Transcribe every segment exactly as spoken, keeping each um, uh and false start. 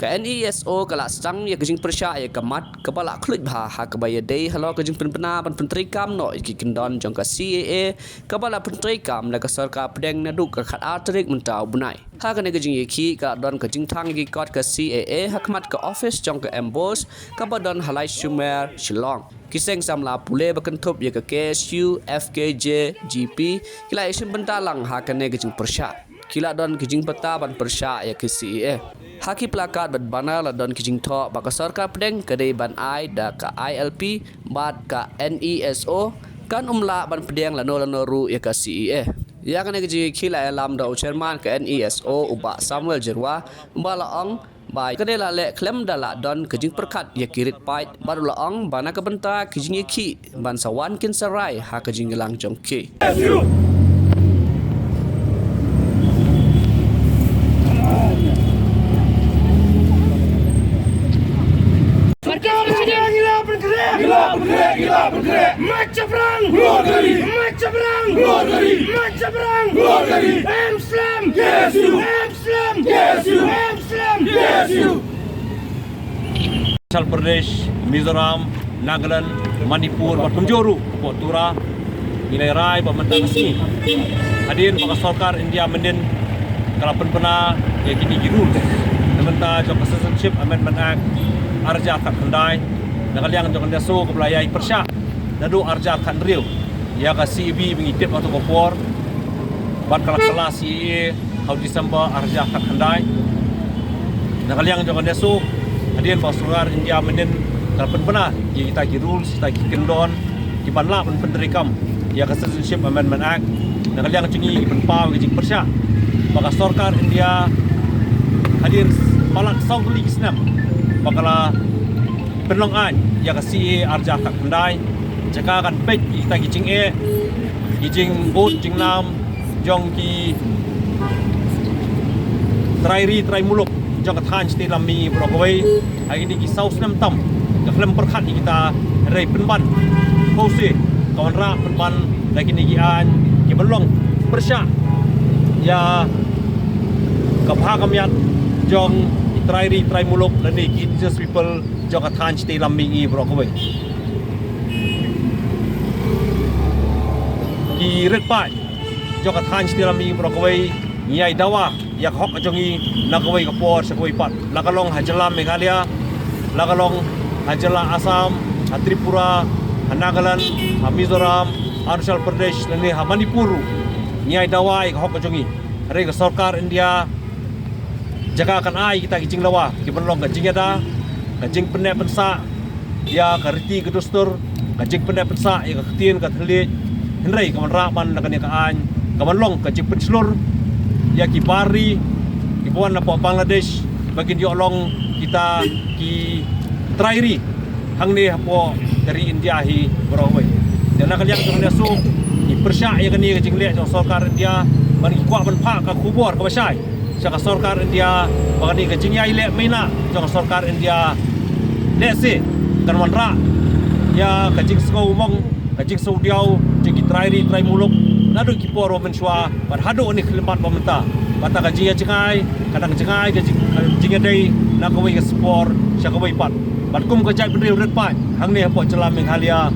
NESO ka la sdang ïa ka jingpyrshah ïa ka mat kaba la khluit bha ha kaba ïadei halor ka jingpynbna ban pyntreikam noh ïa ki kyndon jong ka CAA kaba la pyntreikam da ka sorkar pdeng naduh ka khatar tarik mynta u bnai. Ha kane ka jingïakhih ka la don ka jingthang ïa ki kot ka CAA ha khmat ka ophis jong ka MBOSE kaba don ha Laitumkhrah, Shillong. Ki seng samla pule ba kynthup ïa ka KSU, FKJ, GP ki la ïashim bynta lang ha kane ka jingpyrshah. Ki la don ki jingpyrta ban pyrshah ïa ka CAA ha ki plakat bad banner. La don ki jingthoh ba ka sorkar pdeng ka dei ban ai da ka ILP bad ka NESO kan ym lah ban pdiang lano lano ruh ïa ka CAA. Ïa kane ka jingïakhih la ïalam da u chairman ka NESO u Bah Samuel Jyrwa, uba la ong ba ka dei la leh khlem da la don ka jingpyrkhat ïa ki rit paid bad u la ong ba na ka bynta ki jingïakhih ban sa wan kin sa rai ha ka jingïalang jong ki. Markas Gila Penggerak. Gila Penggerak, Gila Penggerak. Mat Chaprang. Keluar dari. Mat Chaprang. Keluar dari. Mat Chaprang. Keluar dari. Em Slam. KSU. Em Slam. KSU. Em Slam. KSU. Arunachal Pradesh, Mizoram, Nagaland, Manipur bad kumjuh ruh hapoh Tura. Ngi la rai ba mynta ka sngi hadien ba ka sorkar India mynnin ka la pynbna ïa kine ki rules na bynta jong ka Citizenship Amendment Act ar hajar khatkhyndai, na ka liang jong ka NESO kaba la ïai pyrshah naduh ar hajar khathynriew ïa ka CAB ba ngi tip ha kato ka por bad ka la kylla CAA ha u December ar hajar khatkhyndai. Na ka liang jong ka NESO, hadien ba ka sorkar India mynnin ka la pynbna ïa kita ki rules, kita ki kyndon kiban lah ban pyntreikam ïa ka Citizenship Amendment Act, na ka liang jong ngi ngi pynpaw ïa ka jingpyrshah ba ka sorkar India hadien palat saw tylli ki snem ba ka la pynlong aiñ ïa ka CAA ar hajar khatkhyndai, jaka kan peit ïa kita ki jingeh, ki jingbud jingnam jong ki trai ri trai muluk jong ka thaiñ shatei lam mihngi baroh kawei. Ha kine ki saw snem tam ka khlem pyrkhat ïa kita, hynrei pynban, phewse ka wanrah pynban da kine ki aiñ kiban long pyrshah ïa ka bha ka miat jong ki trai ri trai muluk lane ki indigenous people jong ka thaiñ shatei lam mihngi baroh kawei. Ki rit paid jong ka thaiñ shatei lam mihngi baroh kawei, ngi ïai dawa ïa ka hok ka jong ngi na kawei ka por sha kawei pat, la ka long ha jylla Meghalaya, la ka long ha jylla Assam, ha Tripura, ha Nagaland, ha Mizoram, Arunachal Pradesh lane ha Manipur ruh. Ngi ïai dawa ïa ka hok ka jong ngi. Hynrei ka sorkar India, jaka kan ai kita ki jinglawa kiban long ka jingïada, ka jingpynneh pynsah ïa ka riti ka dustur, ka jingpynneh pynsah ïa ka ktien ka thylliej, hynrei ka wanrah ban da kane ka aiñ kaban long ka jingpynshlur ïa ki bar ri kiba wan napoh Bangladesh ba kin ïoh long kita ki trai ri hangne hapoh ka ri India hi baroh kawei. Te na ka liang jong ka NESO ngi pyrshah ïa kane ka jingleh jong ka sorkar India bad ngi kwah ban phah ka khubor kaba shai sha ka sorkar India ba kane ka jingïaileh maïnah jong ka sorkar India lehse kan wanrah ïa ka jingsngew mong, ka jingsngew diaw jong ki trai ri trai muluk naduh ki por ba mynshuwa bad haduh kane ka khyllipmat ba mynta. Bad kata ka jingïajngai ka dang jngai ka jing, ka jingïadei na kawei ka spor sha kawei pat. Bad kum ka jaitbynriew rit paid hangne hapoh jylla Meghalaya,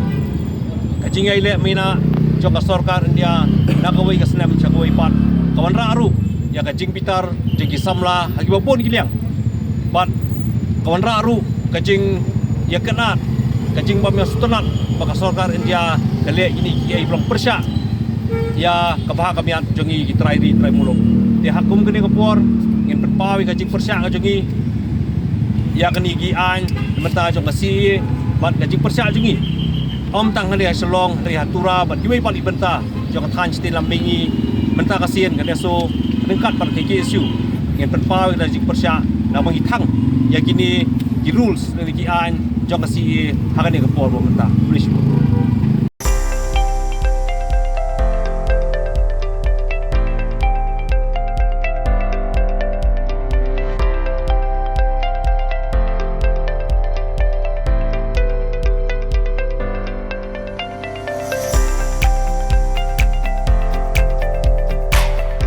ka jingïaileh maïnah jong ka sorkar India na kawei ka snem sha kawei pat ka wanrah ruh ïa ka jingbitar jong ki samla ha kiba bun ki liang. Bad ka wanrah ruh ka jingïakynad, ka jingbym ïasngewtynnad ba ka sorkar India ka leh kine kiei ba long pyrshah ïa ka bha ka miat jong ngi ki trai ri trai muluk. Te ha kum kane ka por ngin pynpaw ïa ka jingpyrshah ka jong ngi ïa kane ki aiñ na bynta jong ka CAA bad ka jingpyrshah jong ngi ym tang hangne ha Shillong, hynrei ha Tura bad kiwei pat ki bynta jong ka thaiñ shatei lam mihngi. Mynta ka sien ka NESO ryngkat bad ka KSU ngin pynpaw ïa ka jingpyrshah naba ngi thang ïa kine ki rules lane ki aiñ jong ka CAA ha kane ka por ba mynta. Khublei shibun.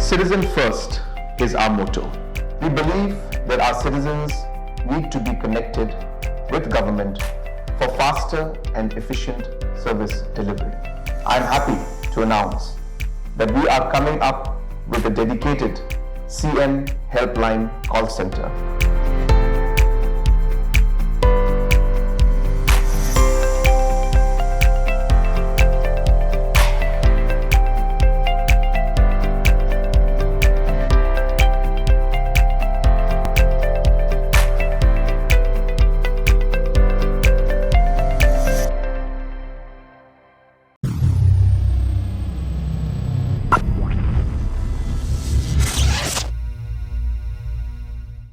Citizen first is our motto. We believe that our citizens need to be connected with government for faster and efficient service delivery. I am happy to announce that we are coming up with a dedicated C M Helpline call center.